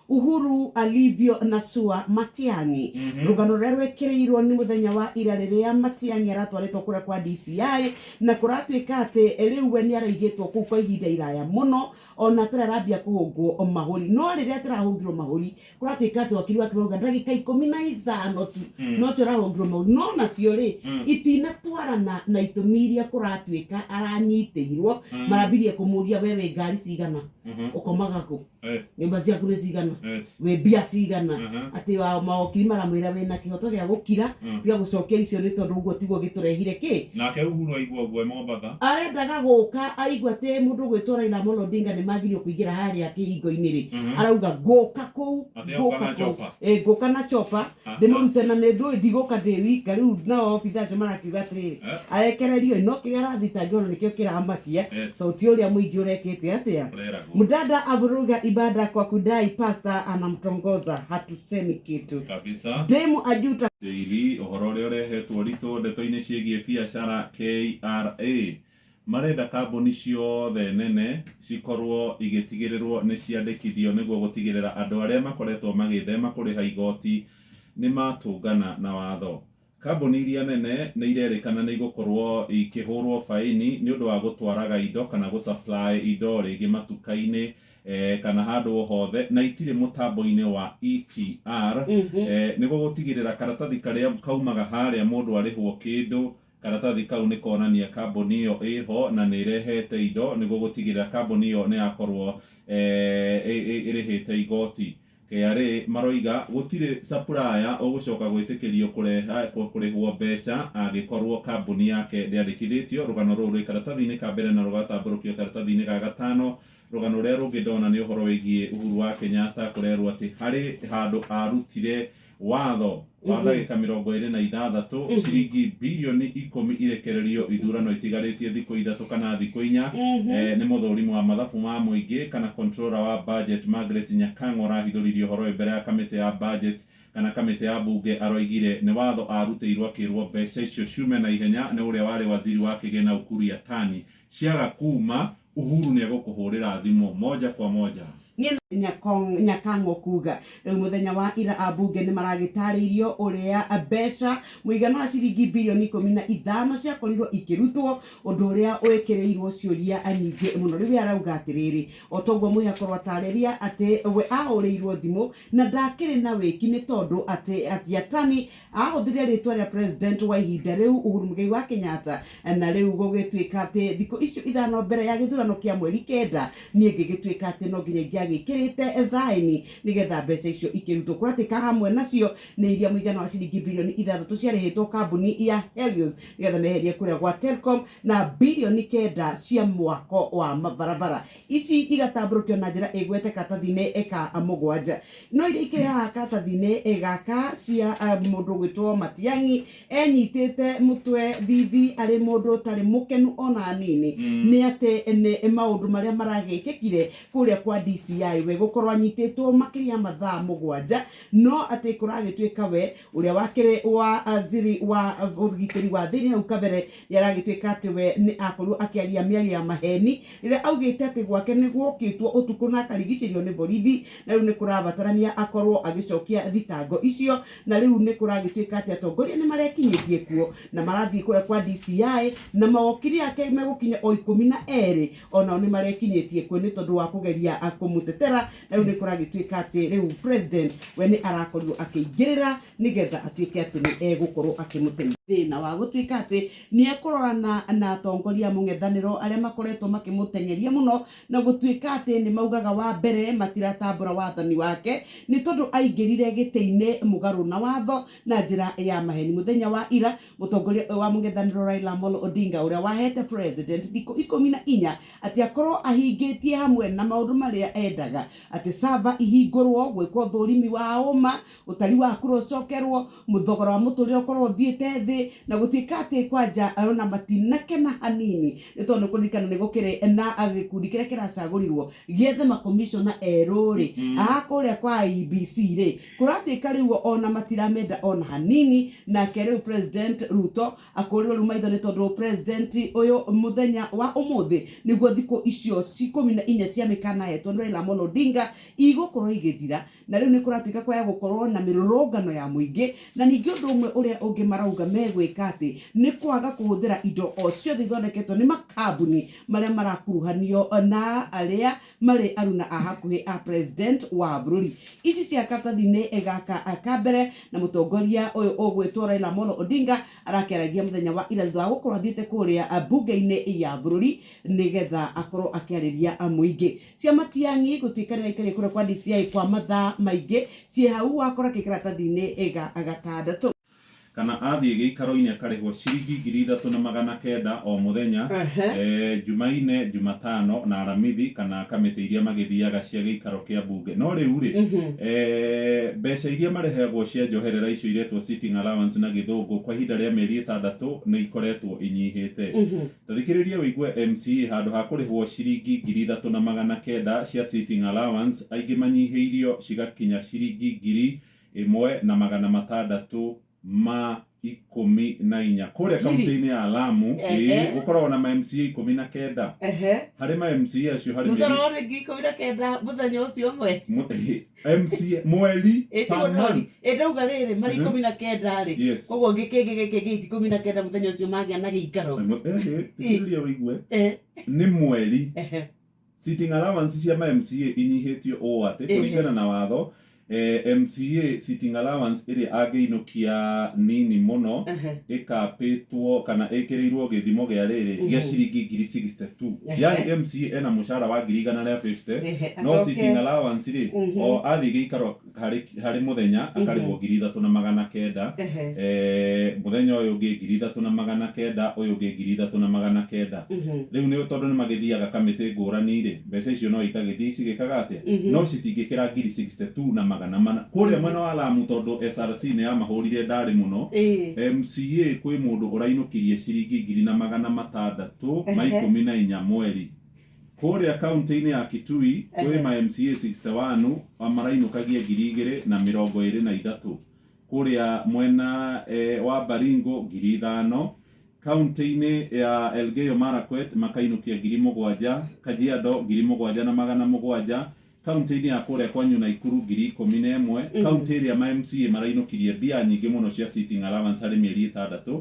Uhuru alivyo nasua Matiang'i. Rũgano rũrĩa rwekĩrĩirwo nĩ mũthenya wa ira rĩrĩa Matiang'i aratwarĩtwo kũrĩa kwa DCI na kũratuĩka atĩ rĩu we nĩ araigĩtwo kũu kwa ihinda iraya mũno ona atarĩ arambia kũhũngwo mahũri. No rĩrĩa atarahũngirwo mahũri kũratuĩka atĩ wakiri wake mauga ndagĩka 15 tu no cio arahũngirwo mahũri, no nacio rĩ itinatwarana na itũmi iria kũratuĩka aranyitĩirwo. Marambirie kũmũria, we wĩ ngari cigana, ũkomaga kũ, nyũmba ciaku nĩ cigana, wĩ mbia cigana, atĩ wa mawakiri maramwĩra wĩna kĩhoto gĩa gũkira, tiga gũcokia icio nĩ tondũ ũguo tiguo gĩtũrehire kĩ. Nake Uhuru aigua ũguo e Mombatha. Arendaga gũka aigua atĩ mũndũ ũgwĩtwo Raila Amolo Odinga nĩ magirio kũingĩra harĩa kĩhingo-inĩ rĩ, arauga ngũka kũu. Atĩ egũka ngũka na kũu. chopper. Ĩ, ngũka na chopper ndĩmũrute na nĩ ndũĩ ndigũka ndĩ wika. Rĩu nao obitha acio marakiuga atĩrĩrĩ, arekererio, no kĩrĩa arathitangĩrwo na nĩkĩo kĩramakia, sauti ũrĩa mũingĩ ũrekĩte atĩa. Ũreragwo. Mdada avuruga ibada kwa kudai pasta anamtongoza, hatusemi kitu. Kabisa. Demu ajuta. Daily ũhoro ũrĩa ũrehetwo ritũ ndeto-inĩ ciĩgiĩ biacara, KRA marenda kambuni ciothe nene cikorwo igĩtigĩrĩrwo nĩ ciandĩkithio nĩguo gũtigĩrĩra andũ arĩa makoretwo magĩthema kũrĩha igoti nĩ matũngana na watho. Kambuni iria nene nĩ irerĩkana nĩ igũkorwo ikĩhũrwo baini nĩ ũndũ wa gũtwaraga indo kana gũ supply indo rĩngĩ matuka-inĩ kana handũ o hothe na itirĩ mũtambo-inĩ wa ETR, nĩguo gũtigĩrĩra karatathi karĩa kaumaga harĩa mũndũ arĩhwo kĩndũ, karatathi kau nĩ konania kambuni ĩyo ĩho na nĩ ĩrehete indo, nĩguo gũtigĩrĩra kambuni ĩyo nĩ yakorwo ĩrĩhĩte igoti. KRA maroiga gũtirĩ supplier ũgũcoka gwĩtĩkĩrio kũreha kũrĩhwo mbeca angĩkorwo kambuni yake ndĩandĩkithĩtio. Rũgano rũrũ rwĩ karatathi-inĩ ka mbere na rũgatambũrũkio karatathi-inĩ ga gatano. Rũgano rũrĩa rũngĩ ndona nĩ ũhoro wĩgiĩ Uhuru wa Kenyatta, kũrerwo atĩ harĩ handũ arutire watho wa ndagĩka 26, ciringi birioni 10 irekererio ithurano itigarĩtie thikũ 3 kana thikũ 4. Nĩ mũthũrimi wa mathabu ma mũingĩ kana controller wa budget Margaret Nyakang'o arahithũririe ũhoro ũyũ mbere ya kamĩtĩ ya budget kana kamĩtĩ ya bunge. Aroigire nĩ watho arutĩirwo akĩrwo mbeca icio ciume na ihenya nĩ ũrĩa warĩ waziri wa kĩgĩna Ukur Yatani, ciaga kuma Uhuru nĩ egũkũhũrĩra thimũ moja kwa moja. Niĩ Nyakang'o kuga rĩu mũthenya wa ira ambunge nĩ maragĩtarĩirio ũrĩa mbeca mũigana wa ciringi birioni 15 ciakorirwo ikĩrutwo, ũndũ ũrĩa wĩkĩrĩirwo ciũria nyingĩ mũno. Rĩu arauga atĩrĩrĩ, o toguo mũhe akorwo atarĩria atĩ we ahũrĩirwo thimũ na ndakĩrĩ na wĩki nĩ tondũ atĩ Yatani ahũthĩrire rĩtwa rĩa president wa ihinda rĩu Uhuru Muigai wa Kenyatta, na rĩu gũgĩtuĩka atĩ thikũ icio 5 mbere ya gĩthurano kĩa mweri 9 niĩ ngĩgĩtuĩka atĩ no nginya ingĩagĩkĩrĩte thaĩni nĩgetha mbeca icio ikĩrutwo. Kũratuĩka hamwe nacio nĩ iria mũigana wa ciringi birioni 6 ciarĩhĩtwo kambuni ya Helios nĩgetha meherie kũrĩa gwa Telcom, na birioni 9 cia mwako wa mabarabara. Ici igatambũrũkio na njĩra ĩgwete karatathi-inĩ ka mũgwanja. No iria ikĩrĩ haha karatathi-inĩ gaka cia mũndũ ũgwĩtwo Matiang'i enyitĩte mũtwe thithi arĩ mũndũ ũtarĩ mũkenu ona hanini nĩ atĩ nĩ maũndũ marĩa maragĩkĩkire kũrĩa kwa DCI, we gũkorwo anyitĩtwo makĩria mathaa 7, no atĩ kũragĩtuĩka we ũrĩa wakĩrĩ waziri wa ũgitĩri wa thĩinĩ hau kabere nĩ aragĩtuĩka atĩ we nĩ akorirwo akĩaria mĩario ya maheni rĩrĩa augĩte atĩ gwake nĩ gwokĩtwo ũtukũ na akarigicĩrio nĩ borithi, na rĩu nĩ kũrabatarania akorwo agĩcokia thitango icio. Na rĩu nĩ kũragĩtuĩka atĩ atongoria nĩ marekinyĩtie kuo na marathiĩ kũrĩa kwa DCI, na mawokiri ake megũkinya o 12 onao nĩ marekinyĩtie kuo nĩ tondũ wa kũgeria kũmũtetera. Na rĩu nĩ kũragĩtuĩka atĩ rĩu president we nĩ arakorirwo akĩingĩrĩra nĩgetha atuĩke atĩ nĩ egũkorwo akĩmũteithia thĩna wa gũtuĩka atĩ nĩ ekũrorana na atongoria a mũng'ethanĩro arĩa makoretwo makĩmũteng'eria mũno, na gũtuĩka atĩ nĩ maugaga wa mbere matiratambũra wathani wake nĩ tondũ aingĩrire gĩtĩ-inĩ mũgarũ na watho na njĩra ya maheni. Mũthenya wa ira mũtongoria ũyũ wa mũng'ethanĩro Raila Amolo Odinga, ũrĩa wahete president thikũ 14 atĩ akorwo ahingĩtie hamwe na maũndũ marĩa endaga, atĩ sava ihingũrwo, gwĩkwo ũthũrimi wa ũma, ũtari wa kura ũcokerwo, mũthogora wa mũtũrĩre ũkorwo ũthiĩte thĩ, na gũtuĩka atĩ kwanja ona matinakena hanini nĩ tondũ nĩ kũririkana nĩ gũkĩrĩ na gĩkundi kĩrĩa kĩracagũrirwo gĩethe makomishona erũ rĩ a kũrĩa kwa IEBC rĩ, kũratuĩka rĩu ona matiramenda ona hanini. Nake rĩu President Ruto akũrirwo rĩu maitho nĩ tondũ president ũyũ mũthenya wa ũmũthĩ nĩguo thikũ icio 14 cia mĩkana hetwo nĩ Raila Amolo Odinga. Odinga igũkorwo igĩthira, na rĩu nĩ kũratuĩka kwaya gũkorwo na mĩrũrũngano ya mũingĩ. Na ningĩ ũndũ ũmwe ũrĩa ũngĩ marauga megwĩka atĩ nĩ kwaga kũhũthĩra indo o ciothe ithondeketwo nĩ makambuni marĩa marakuruhanio na arĩa marĩ aruna a hakuhĩ a president wa bũrũri. Ici cia karatathi-inĩ gaka ka mbere, na mũtongoria ũyũ ũgwĩtwo Raila Amolo Odinga arakĩaragia mũthenya wa ira thutha wa gũkorwo athiĩte kũrĩa mbunge-inĩ ya bũrũri nĩgetha akorwo akĩarĩria mũingĩ. Cia Matiang'i gũtuĩka nĩ iraikaria kũrĩa kwa DCI kwa mathaa maingĩ ciĩ hau wakora kĩ karatathi-inĩ ga gatandatũ. Kana athiĩ gĩikaro-inĩ akarĩhwo ciringi 3900 o mũthenya, Jumaine, Jumatano na Aramithi, kana kamĩtĩ iria magĩthiaga cia gĩikaro kĩa mbunge. No rĩu rĩ, mbeca iria marĩhagwo cia njoherera icio iretwo sitting allowance na gĩthũngũ, kwa ihinda rĩa mĩeri 6 nĩ ikoretwo inyihĩte. Ta thikĩrĩria wĩigue, MCA handũ ha kũrĩhwo ciringi 3900 cia sitting allowance, aingĩ manyihĩirio cigakinya ciringi 1614 kũrĩa kaunti-inĩ ya Lamu. Ĩĩ, gũkoragwo na ma MCA 19. Harĩ ma MCA acio harĩ mũcara wa 19,000 mũthenya ũcio ũmwe? MCA mweri, per month. Ĩndauga rĩrĩ, marĩ 19 rĩ, koguo gĩkĩngĩ gĩkĩ 19 mũthenya ũcio magĩa na gĩikaro. Thikĩrĩria wĩigue, nĩ mweri. Sitting allowance cia ma MCA inyihĩtio ũũ atĩ kũringana na watho, MCA sitting allowance ĩrĩa angĩinũkia nini mũno ĩkapĩtwo kana ĩkĩrĩirwo gĩthimo gĩa rĩrĩ gĩa ciringi 62,000. Yani MCA ena mũcara wa 150,000, no sitting allowance rĩ, o athiĩ gĩikaro harĩ mũthenya akarĩhwo 3900, mũthenya ũyũ ũngĩ 3900, ũyũ ũngĩ 3900. Rĩu nĩ tondũ nĩ magĩthiaga kamĩtĩ ngũrani rĩ, mbeca icio no ikagĩthiĩ cigĩkaga atĩa, no citingĩkĩra 62,400 kũrĩa mwena wa Lamu, tondũ SRC nĩ yamahũrire ndarĩ mũno. MCA kwĩ mũndũ ũrainũkirie ciringi 1614 mweri. Kũrĩa kaunti-inĩ ya Kitui kwĩ ma MCA 61 marainũkagia 2023. Kũrĩa mwena wa Baringo 5000. Kaunti-inĩ ya Elgeyo Marakwet makainũkia 7000, Kajiado 7700, kaunti-inĩ ya kũrĩa kwanyu Naikuru 11,000. Kaunti ĩrĩa ma MCA marainũkirie mbia nyingĩ mũno cia sitting allowance harĩ mĩeri 6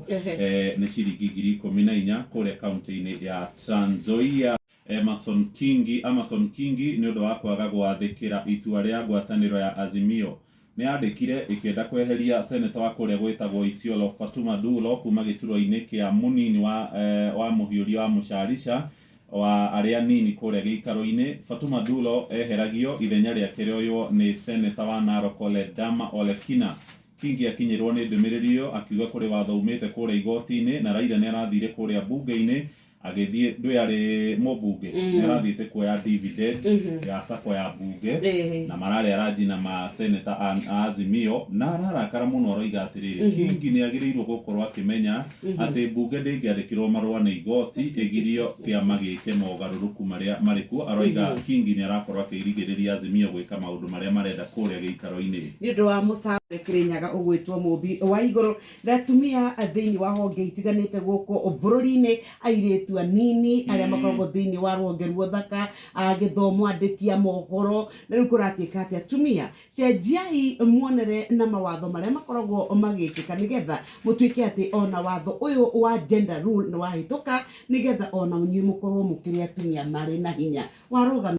nĩ ciringi 14,000 kũrĩa kaunti-inĩ ya Trans Nzoia. Amason Kingi nĩ ũndũ wa kwaga gwathĩkĩra itua rĩa ngwatanĩro ya Azimio nĩ yandĩkire ĩkĩenda kweheria seneta wa kũrĩa gwĩtagwo Isiolo Fatuma Dulo kuma gĩturwa-inĩ kĩa mũnini wa mũhiũria wa mũcarica wa arĩa nini kũrĩa gĩikaro-inĩ. Fatuma Dulo eheragio, ithenya rĩake rĩoywo nĩ seneta wa Narok Ledama Olekina. Kingi akinyĩrwo nĩ ndũmĩrĩri ĩyo akiuga kũrĩ watho umĩte kũrĩa igoti-inĩ, na Raila nĩ arathire kũrĩa bunge-inĩ, agĩthiĩ ndũyarĩ mũmbunge, nĩ arathiĩte kuoya dividend ya sacco ya bunge, na mararĩa ranji na ma seneta a Azimio, na ararakara mũno, aroiga atĩrĩrĩ, Kingi nĩ agĩrĩirwo gũkorwo akĩmenya atĩ mbunge ndĩngĩandĩkĩrwo marũa nĩ igoti ĩgirio kĩama gĩke mogarũrũku marĩa marĩ kuo. Aroiga Kingi nĩ arakorwo akĩrigĩrĩria Azimio gwĩka maũndũ marĩa marenda kũrĩa gĩikaro-inĩ. Nĩ ũndũ wa mũcare Kĩrĩnyaga ũgwĩtwo mũmbi wa igũrũ na atumia thĩinĩ wa honge itiganĩte gũkũ bũrũri-inĩ, airĩtu anini arĩa makoragwo thĩinĩ wa rũhonge rwa ũthaka, a gĩthomo, andĩki a mohoro. Na rĩu kũratuĩka atĩ atumia, cenjiai muonere na mawatho marĩa makoragwo magĩkĩka nĩgetha mũtuĩke atĩ ona watho ũyũ wa gender rule nĩ wahĩtũka, nĩgetha ona inyuĩ mũkorwo mũkĩrĩ atumia marĩ na hinya warũgama.